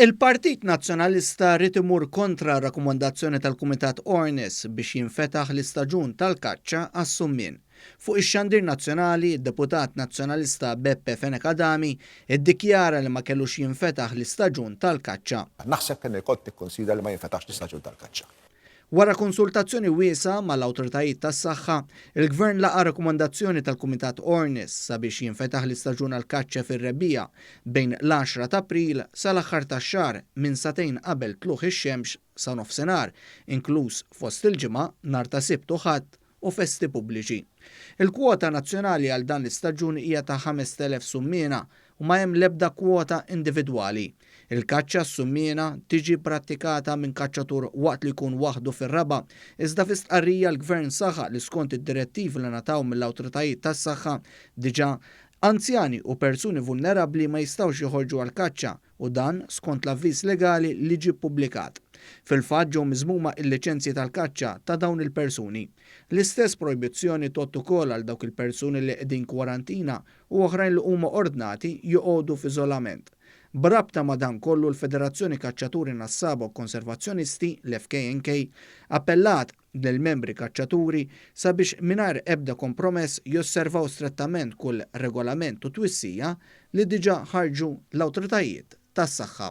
Il-Partit Nazzjonalista ried imur kontra r-rakkomandazzjoni tal-Kumitat Ornis biex jinfetaħ l-istaġun tal-kaċċa għas-summien. Fuq ix-xandir nazzjonali, id-deputat Nazzjonalista Beppe Fenech Adami ddikjara li ma kellux jinfetaħ l-istaġun tal-kaċċa. Naħseb kien kont nikkunsidra li ma jinfetaħx l-istaġun tal-kaċċa. Wara konsultazzjoni wiesgħa mal-awtoritajiet tas-saħħa, il-Gvern laqa' rakkomandazzjoni tal-Kumitat Ornis sabiex jinfetaħ l-istaġun għall-kaċċa fir-rebbiegħa bejn l-għaxra t'April sal-aħħar tax-xahar minn sagħtejn qabel tlugħ ix-xemx sa nofsinhar, inkluż fost il-ġimgħa, nhar ta' Sibt u Ħadd, u festi pubbliċi. Il-kwota nazzjonali għal dan l-istaġun hija ta' 5,000 summiena u ma hemm l-ebda kwota individwali. Il-kaċċa għas-summiena tiġi pprattikata minn kaċċatur waqt li jkun waħdu fir-raba', iżda fi stqarrija l-Gvern saħaq li skont id-direttivi li ngħataw mill-awtoritajiet tas-saħħa diġà, anzjani u persuni vulnerabbli ma jistgħux joħorġu għall-kaċċa u dan skont l-avviż legali li ġie ppubblikat. Fil-fatt ġew miżmuma il-liċenzji tal-kaċċa ta' dawn il-persuni. L-istess projbizzjoni tgħodd ukoll għal dawk il-persuni li qegħdin kwarantina u oħrajn li huma ordnati joqogħdu f'iżolament. B'rabta ma' dan kollu l-Federazzjoni Kaċċaturi Nassaba u Konservazzjonisti, l-FKNK, appellat lill-membri kaċċaturi sabiex mingħajr ebda kompromess josservaw strettament kull regolament u twissija li diġà ħarġu l-awtoritajiet tas-saħħa.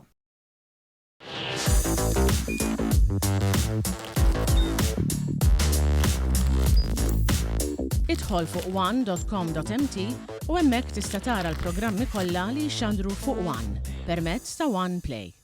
Idħol fuq one.com.mt u hemmhekk tista' tara l-programmi kollha li jixxandru fuq One permezz ta' One Play.